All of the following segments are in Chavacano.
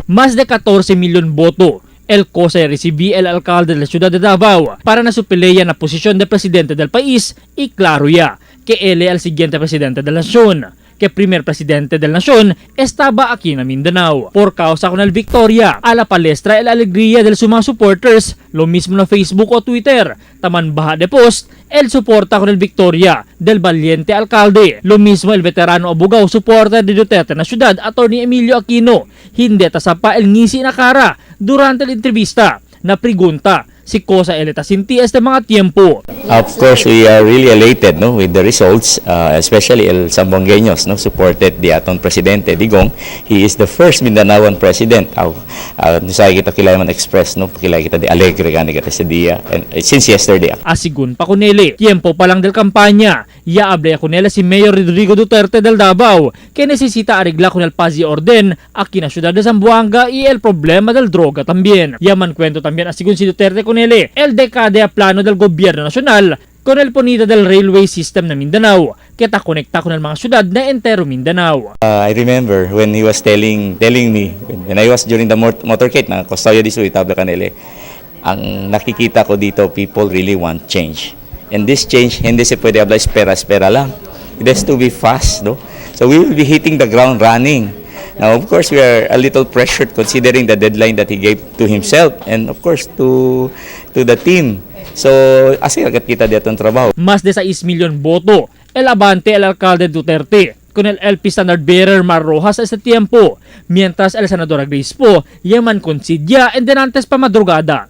Más de 14 milyon boto el cosa recibí el alcalde de la ciudad de Davao para na su pelea na posisyon de presidente del país y claro ya que él el siguiente presidente de la nación, que primer presidente de la nación estaba aquí na Mindanao. Por causa con el victoria, a la palestra el alegría del sumang supporters, lo mismo na Facebook o Twitter, taman baha de post, el suporta con el victoria del valiente alcalde. Lo mismo el veterano abogado supporter de Duterte na ciudad, Attorney Emilio Aquino, hindi tasapa el ngisi na cara durante la entrevista na pregunta si cosa él ta sinti este mga tiempo. Of course, we are really elated, no, with the results, especially el Zamboangueños, no, supported the aton presidente Digong. He is the first Mindanaoan president. Aw, sa kita kilay man express, no, kilay kita di alegre gani kita sa dia and since yesterday. Asigun pa kuneli, tiempo pa lang del kampanya, ya hablé con él si Mayor Rodrigo Duterte del Davao, que necesita arreglar con el paz y orden aquí na ciudad de Zamboanga y el problema del droga también. Yaman cuento también asigun si Duterte con él, el decade a plano del gobierno nacional con el ponida del railway system na Mindanao, que ta konekta con el mga syudad na entero Mindanao. I remember when he was telling me when I was during the motorcade na Costoyo di Tabla Canele, ang nakikita ko dito, people really want change. And this change, hindi se pwede habla espera-espera lang. It has to be fast, no? So we will be hitting the ground running. Now, of course, we are a little pressured considering the deadline that he gave to himself and, of course, to the team. So, asi agad kita dito ang trabaho. Más de 6 milyon boto el avante el alcalde Duterte con el LP Standard Bearer Mar Rojas a este tiempo, mientras el senador Grace Poe yaman considia en denantes pa madrugada.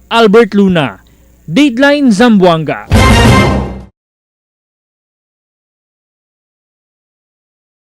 Albert Luna, Dateline Zamboanga.